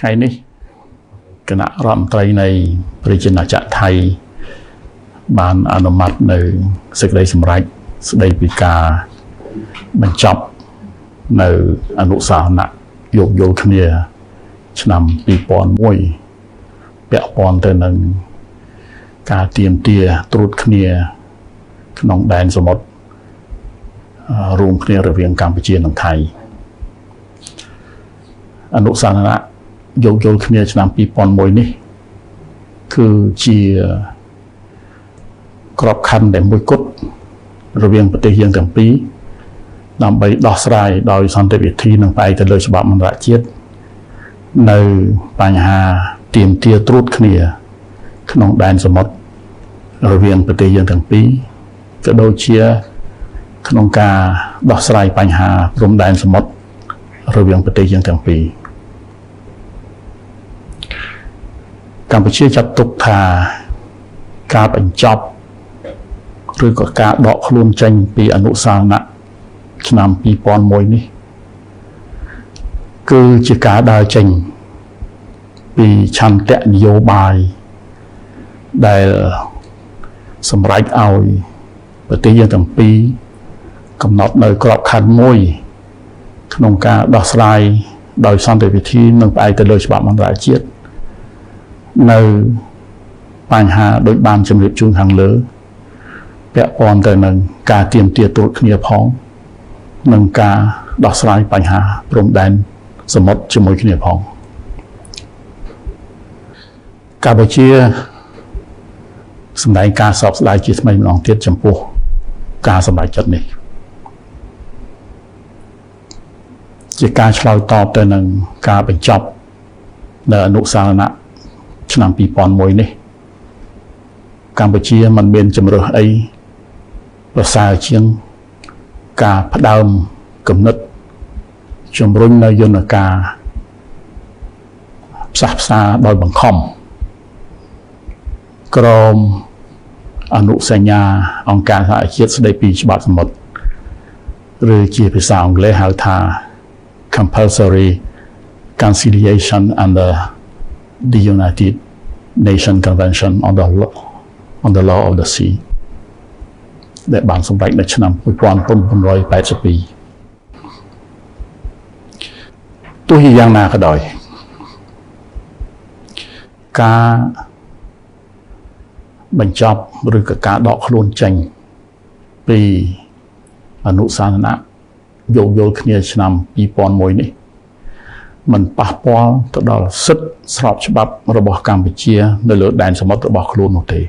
ថ្ងៃនេះគណៈរដ្ឋមន្ត្រីនៃប្រជាណាចក្រថៃបានអនុម័តនៅសេចក្តីសម្រេចស្តីពីការបញ្ចប់នៅអនុស្សរណៈយោគយល់គ្នាឆ្នាំ2001ពាក់ព័ន្ធទៅនឹងការទាមទារត្រួតគ្នាក្នុងដែនសមុទ្ររួមគ្នារវាងកម្ពុជានិងថៃអនុស្សរណៈយោគយល់គ្នាឆ្នាំ2001នេះគឺជាក្របខ័ណ្ឌដែលមួយគត់រវាងប្រទេសយើងទាំងពីរដើម្បីដោះស្រាយដោយសន្តិវិធីនិងផ្អែកទៅលើច្បាប់អន្តរជាតិនៅបញ្ហាទាមទារត្រួតគ្នាក្នុងដែនសមុទ្ររវាងប្រទេសយើងទាំងពីរក៏ដូចជាក្នុងការដោះស្រាយបញ្ហាព្រំដែនសមុទ្ររវាងប្រទេសយើងទាំងពីរកម្ពុជាចាត់ទុកថាការបញ្ចប់ឬក៏ការដកខ្លួនចេញពីអនុស្សរណៈឆ្នាំ2001នេះគឺជាការដើរចេញពីឆន្ទៈនយោបាយដែលសម្រេចឲ្យប្រទេសយើងទាំងពីរកំណត់នៅក្របខ័ណ្ឌមួយក្នុងការដោះស្រាយដោយសន្តិវិធីនិងផ្អែកទៅលើច្បាប់អន្តរជាតិនៅបញ្ហាដូចបានជម្រាបជូនខាងលើពាក់ព័ន្ធទៅនឹងការទាមទារត្រួតគ្នាផងនិងការដោះស្រាយបញ្ហាព្រំដែនសមុទ្រជាមួយគ្នាផងកម្ពុជាសម្ដែងការសោកស្ដាយជាថ្មីម្ដងទៀតចំពោះការសម្រេចចិត្តនេះជាការឆ្លើយតបទៅនឹងការបញ្ចប់នៅអនុស្សរណៈឆ្នាំ2001នេះកម្ពុជាមិនមានជម្រើសអីប្រសើរជាងការផ្ដើមគំនិតជំរុញនៅយន្តការផ្សះផ្សាដោយបង្ខំក្រមអនុសញ្ញាអង្គការសហជាតិស្តីពីច្បាប់សមុទ្រឬជាភាសាអង់គ្លេសហៅថា Compulsory Conciliation under the United Nations Convention on the Law of the Sea ដែលបានសម្រេចនៅឆ្នាំ1982ទោះជាយ៉ាងណាក៏ដោយការបញ្ចប់ឬក៏ការដកខ្លួនចេញពីអនុស្សរណៈយោគយល់គ្នាឆ្នាំ2001នេះมันប៉ះពាល់ទៅដល់សិទ្ធិស្របច្បាប់របស់កម្ពុជានៅលើដែនសមុទ្ររបស់ខ្លួននោះទេ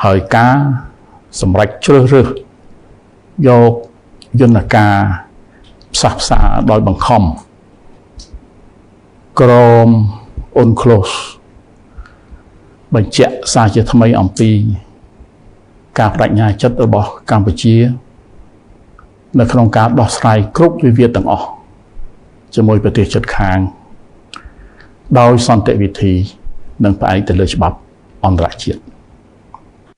ហើយការសម្រេចជ្រើសរើសយកយន្តការផ្សះផ្សាដោយបង្ខំក្រម UNCLOS បញ្ជាក់សារជាថ្មីអំពីការបដិញ្ញាចិត្តរបស់កម្ពុជានៅក្នុងការដោះស្រាយគ្រប់វិវាទទាំងអស់ជាមួយប្រទេសជិតខាងដោយសន្តិវិធីនិងផ្អែកទៅលើច្បាប់អន្តរជាតិ។